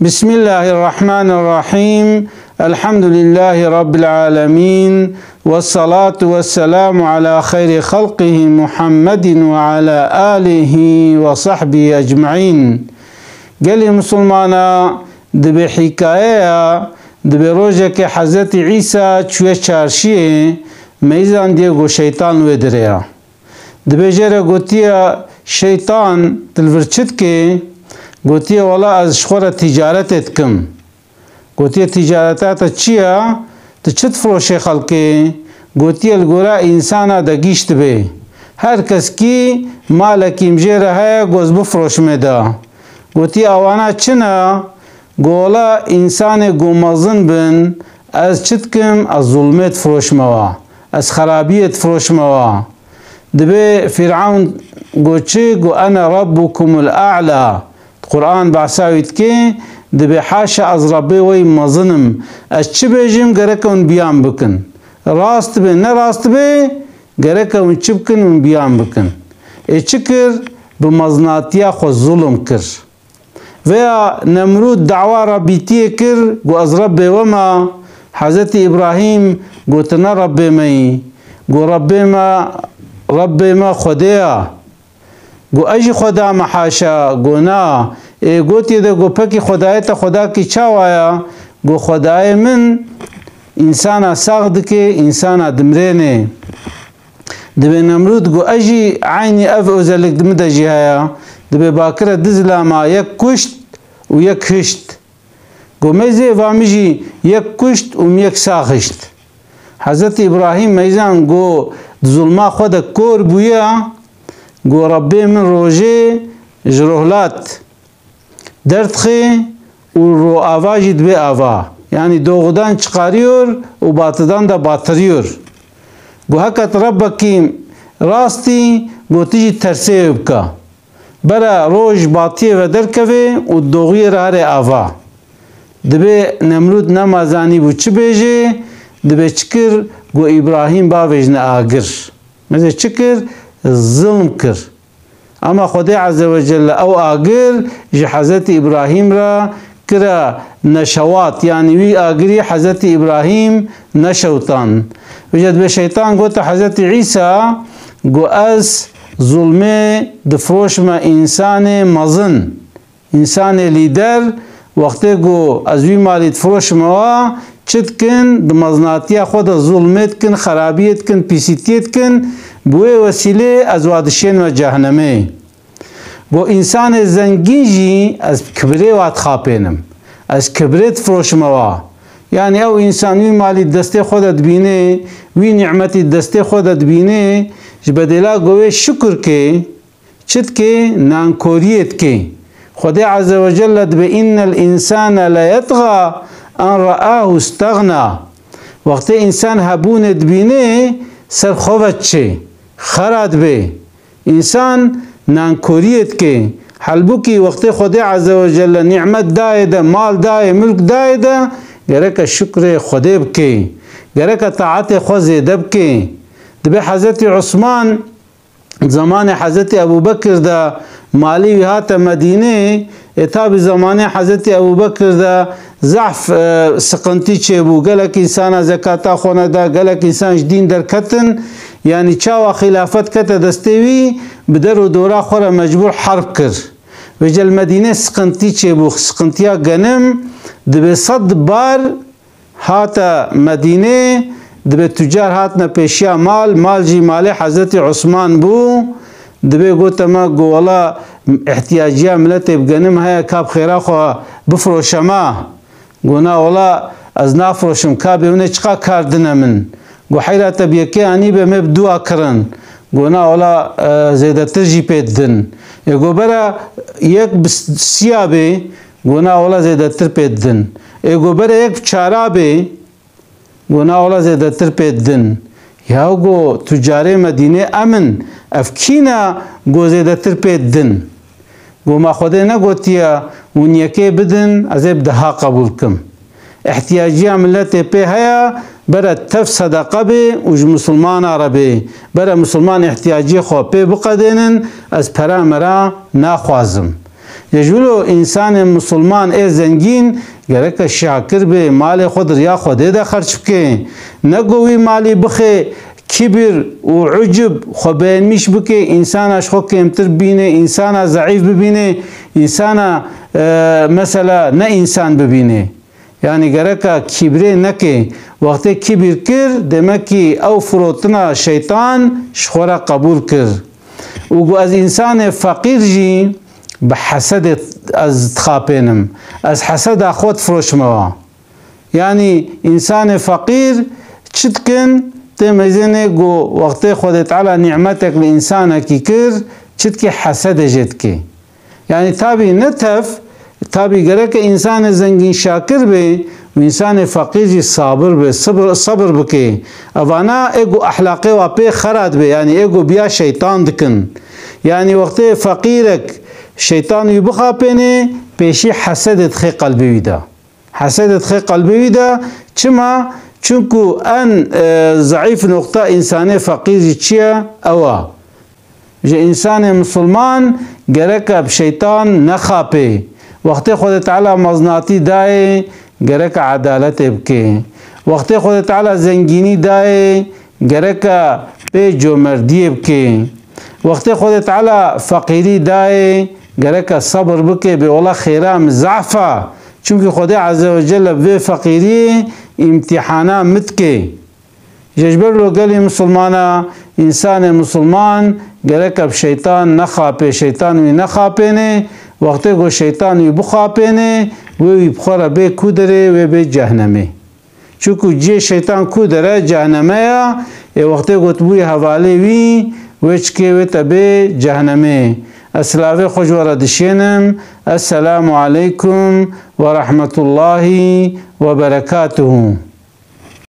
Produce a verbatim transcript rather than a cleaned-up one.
Bismillahirrahmanirrahim. Elhamdülillahi Rabbil alemin. Vessalatu vesselamu ala hayri halqihi Muhammedin ve ala alihi ve sahbihi ecmaîn. Gelê Musulmana, dibe hikayeya, dibe rojekê Hezretî Îsa çûye çarşiyê, meyzan diye go şeytan wê direya. Dibe jê re gotiye, Şeytan, tu li vir çi dikê? Gotiye, Wela ez ji xwe re tîcaretê dikim. Gotiye, Tîcareta te çi ye? Tu çi difiroşê xelkê? Gotiye, Li gora însana de gîş dibe. Her kes kî malekî min jê re heye, go ez bifroşimê de. Gotiye, Ewana çi ne? Go, Wela însanê go mezin bin, ez çi dikim? Ez zulmê difiroşime wa. Ez xerabiyê difiroşime wa. Dibe Fîr'ewn go çi? Go, Ene Rabbukumul A'la. Quran behsa wî dike, dibe, Haşa, ez Rebbê we yî mezin im. Ez çi bêjim, gerek e hûn biyan bikin. Rast be, ne rast be, gerek e hûn çi bikin, hûn biyan bikin. Ê çi kir? Bi mezinatiya xwe zulm kir. Veya Nemrûd dawa Rebbîtiyê kir, go, Ez Rebbê we me. Hezretî Îbrahîm go, Tu ne Rebbê me yî. Go, Rebbê me, Rebbê me Xwedê ye. Go, Ez jî Xweda me, haşa. Go, Na. Ê gotiye de, go, Pekî Xwedayê te Xwedakî çawa ye? Go, Xwedayê min însana sax dike, însana dimrêne. Dibe Nemrûd go, Ez jî eynî ev özellik di min de jî heye. Dibe bakire du zilama, yek kuşt û yek hişt. Go, Meyzê va min jî yek kuşt û min yek sax hişt. Hezretî Îbrahîm meyzan go, di zulma xwe de kor bûye, go, Rebbê min rojê ji rohlat derdixe û ro ava jî dibe ava. Yani doğudan çıkarıyor û batıdan da batırıyor. Go, Heka tu Rebbekî rastî, go, tu jî tersê wê bike. Bere roj batiyê ve derkeve û doğuyê re here ava. Dibe Nemrûd nema zanîbû çi bêje, dibe çi kir? Go, Îbrahîm bavêjine agir. Meze çi kir? Zilm kir. Ama Xwedê Azze ve Celle ew agir ji Hezretî Îbrahîm re kire neşewat, yanî wî agirî Hezretî Îbrahîm neşewtan. Vêca dibe şeytan gote Hezretî Îsa, go, Ez zulmê difiroşime însanê mezin. Însanê lîder, wextê ku ez wî malî difiroşime wa, çi dikin? Di mezinatiya xwe de zulmê dikin, xerabiyê dikin, pîsîtiyê dikin, bi wê wesîlê ez wa dişênime cehennemê. Ku însanê zengîn jî ez kibirê wa dixapênim. Ez kibirê difiroşime wa. Yanî ew însan wî malî di destê xwe de dibînê, wî nîmetî di destê xwe de dibînê, ji bedêla ku wê şukir kê, Çi dikê? Nankoriyê dikê. Xwedê Azze ve Celle dibe, "Innel insane le yetga en ra'ahu stagna." Wextê însan hebûnê dibînê, ser xwe ve diçê, xera dibe. Însan nankoriyê dikê. Halbûkî wextê Xwedê Azze ve Celle nîmet dayê de, mal dayê, milk dayê de, gereke şukrê Xwedê bikê. Gereke taetê xwe zêde bikê. Dibe Hezretî Osman, Zemanê Hezretî Ebû Bekir de malî wî hate Medînê, ê tabî zemanê Hezretî Ebû Bekir de zehf, e, siqintî çêbû. Gelek însana zekata xwe neda, gelek însan ji dîn derketin. Yanî çawa xîlafet kete destê wî, bi der û dora xwe re mecbûr herb kir. Vêca li Medînê siqintî çêbû, siqintiya genim, dibe sed bar Hate Medînê, dibe tucar hatine pêşiya mal, mal jî malê Hezretî Osman bû. Dibe gote me, go, "Wela, ihtiyaciya miletê bi genim heye, ka bi xêra xwe bifroşe me." Go, "Na, wela, ez nafiroşim, ka bê hûn ê çiqa kar dine min?" Go, "Heyra te bi yekê anî be, me bi dua kirin." Go, "Na, wela, e, zêdetir jî pê didin." Ê go, "Bere yek bi siya bê." Go, "Na, wela, zêdetir pê didin." Ê go, "Bere yek bi çara bê." Go, "Na, wela, zêdetir pê didin." Ya go, "Tucarê Medînê em in. Ev kî ne go zêdetir pê didin?" Go, "Ma Xwedê negotiye hûn yekê bidin, ez ê bi deha qebûl kim. Ihtiyaciya miletê pê heye, bere tev sedeqe bê û ji misilmana re bê. Bere misilman ihtiyaciyê xwe pê biqedênin, ez pera mera naxwazim." Ji wilo însanê misilman ê zengîn gereke şakir bê, malê xwe di riya Xwedê de xerç bike. Ne ku wî malî bixê kibir û ucub xwe beğenmiş bike, însana ji xwe kêmtir bibîne, însana zeîf bibîne, însana, e, mesela ne însan bibîne. Yanî gereka kîbrê neke. Wextê kîbir kir, demekî ew firotina şeytan ji xwe re qebûl kir. Û got, ez însanê feqîr jî bi hesedê ez dixapênim. Ez heseda xwe difiroşime wa. Yanî însanê feqîr çi dikin? Tê meyzênê got, wextê Xwedê Teala nîmetek li însanekî kir, çi dikê? Hesedê jê dikê. Yanî tabî ne tev, tabî gereke însanê zengîn şakir bê û însanê feqîr jî sabir bê, sibir, sebir bike. Evana ê ku ehlaqê wa pê xera dibe, yanî ê ku biya şeytan dikin. Yanî wextê feqîrek şeytan wî bixapêne, pêşî hesedê dixê qelbê wî de. Hesedê dixê qelbê wî de. Çima? Çunku en, e, zeîf noqta însanê feqîr jî çi ye? Ew e. Ji însanê misilman gereke bi şeytan nexapê. Wextê Xwedê Teala mezinatî dayê, gereke edaletê bike. Wextê Xwedê Teala zengînî dayê, gereke pê comerdiyê bike. Wextê Xwedê Teala feqîrî dayê, gereke sebir bike, bê wela xêra min zaf e. Çimkî Xwedê Azze ve Celle bi vê feqîriyê îmtîhana min dike. Ji ber lo gelê misilmana, însanê misilman gereke bi şeytan nexapê, şeytan wî nexapêne. Wextê ku şeytan wî bixapêne, wê wî bi xwe re bê ku derê, wê bê cehnemê. Çunku cihê şeytan ku dere? Cehneme ya. Ê wextê ku tu bûyî hevalê wî, wê çikê wê te bê cehneme. Ez silavê xwe ji we re dişênim. Esselamu aleykum ve rahmetullahi ve berekatuhu.